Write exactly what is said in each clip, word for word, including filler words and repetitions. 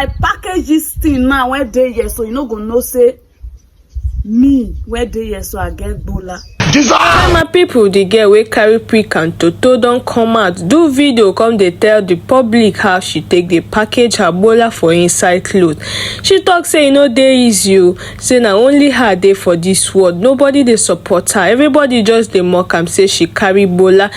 Package this thing now wey dey here, so you no go know say me wey dey here so I get Ebola. My people, the girl wey carry prick and toto don come out, do video come dey tell the public how she take dey package her Ebola for inside cloth. She talk say e no dey easy o, say na only her dey for this world, nobody dey support her, everybody just dey mock am say she carry Ebola.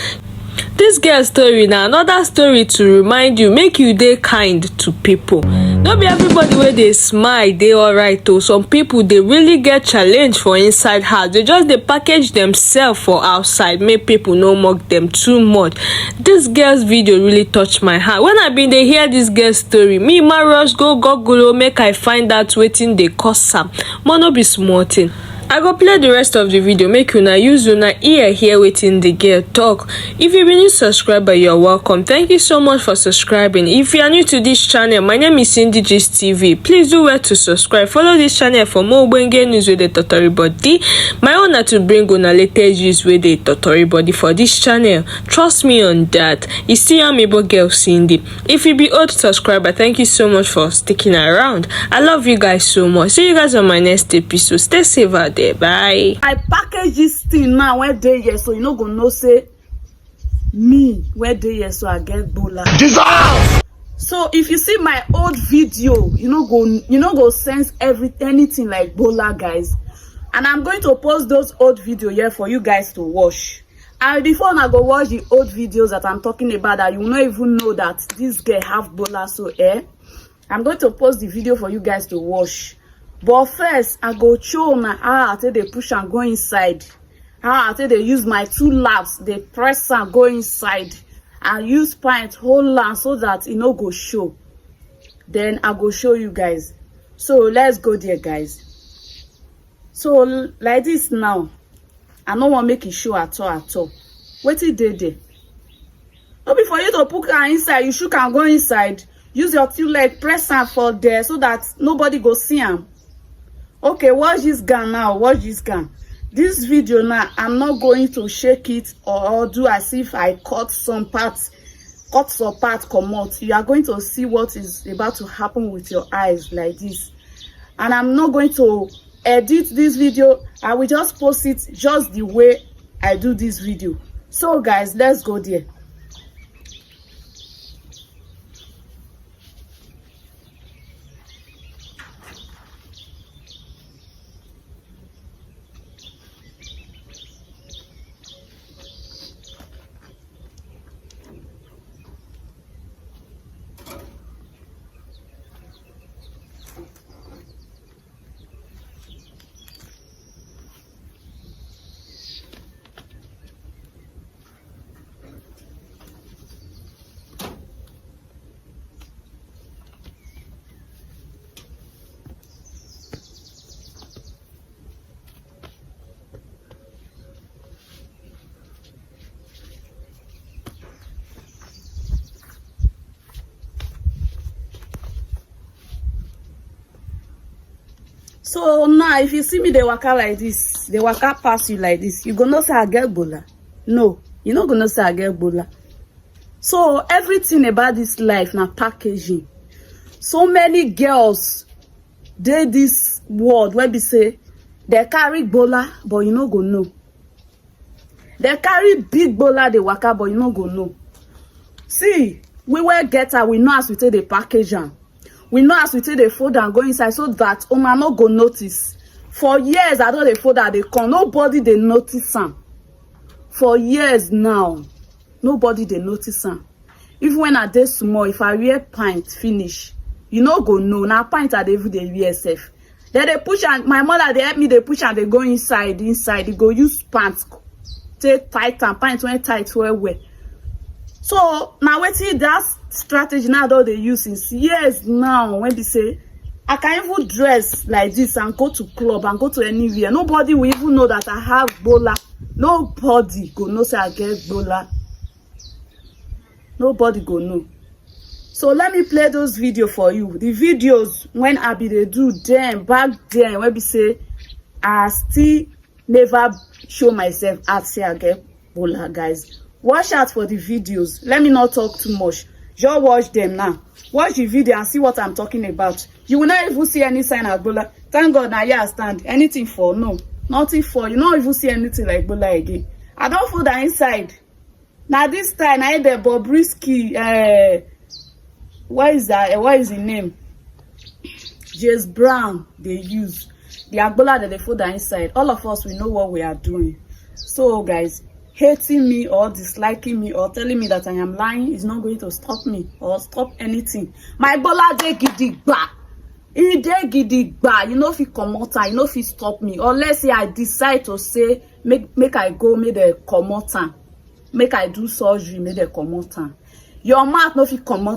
This girl story na another story to remind you make you dey kind to people. No be everybody wey dey smile dey alright o. Some people dey really get challenge for inside house. They just dey package themselves for outside make people no mock them too much. This girl's video really touch my heart. When I been dey hear this girl story, me ma rush go Google o make I find out wetin dey cause am. Mo no be small thing. I go play the rest of the video make una use una ear hear wetin the girl talk. If you be new subscriber, you're welcome. Thank you so much for subscribing. If you are new to this channel, my name is Cindy Gist T V. Please do well to subscribe. Follow this channel for more ogbonge news wey dey totori body. My own na to bring una latest gist wey dey totori body for this channel. Trust me on that. You see, I'm Igbo girl Cindy. If you be old subscriber, thank you so much for sticking around. I love you guys so much. See you guys on my next episode. Stay safe out there. Bye. I package this thing now wey dey here, so you no go know say me wey dey here so I get Ebola. Jesus! So if you see my old video, you no go you no go sense every anything like Ebola, guys. And I'm going to post those old video here for you guys to watch. And before una go watch the old videos that I'm talking about, that you no even know that this girl have Ebola, so eh, I'm going to post the video for you guys to watch. But first, I go show una how I take dey push am go inside. How I take dey use my two laps, dey press am go inside. I use pant hold am so that e no go show. Then I go show you guys. So let's go there, guys. So like this now, I no wan make e show at all at all. Wetin dey there? No be for you to put am inside, you shook am go inside, use your two leg, press am for there so that nobody go see am. Okay, watch this gown now, watch this gown. This video now, I'm not going to shake it or do as if I cut some parts, cut some part comot. You are going to see what is about to happen with your eyes like this. And I'm not going to edit this video. I will just post it just the way I do this video. So guys, let's go there. So now, if you see me dey waka like this, dey waka pass you like this, you go know say I get Ebola. No, you no go know say I get Ebola. So everything about this life na packaging. So many girls dey this world wey be say they carry Ebola, but you no go know. They carry big Ebola dey waka, but you no go know. See, we wey get am, we know as we take dey package am. We know as we take dey fold am go inside so that una no go notice. For years, I don dey fold am dey come. Nobody dey notice am. For years now, nobody dey notice am. Even when I dey small, if I wear pant finish, you no go know. Na pant I dey even dey wear sef. Dem dey push am, my mother dey help me dey push am dey go inside, inside. E go use pant take tight am, pant wey tight well well. So na wetin that strategy now I don dey use since years now, wey be say I can even dress like this and go to club and go to anywhere. Nobody will even know that I have Ebola. Nobody go know say I get Ebola. Nobody go know. So let me play those video for you. The videos when I be dey do them back then, wey be say I still never show myself out say I get Ebola, guys. Watch out for the videos. Let me not talk too much. Just watch them now. Watch the video and see what I'm talking about. You will not even see any sign of Agbola. Thank God now here I stand. Anything for? No. Nothing for. You not even see anything like Agbola again. I don't feel that inside. Now this time, I the Bobrisky. Uh, what is that? Uh, what is his name? James Brown they use. The Agbola that they put that inside. All of us, we know what we are doing. So, guys, hating me or disliking me or telling me that I am lying is not going to stop me or stop anything. My Agbola dey gidigba. E dey gidigba. You know if you comot am, you know if you stop me. Unless say I decide to say make make I go, make they comot am. Make I do surgery, make they comot am. Your mouth no fit comot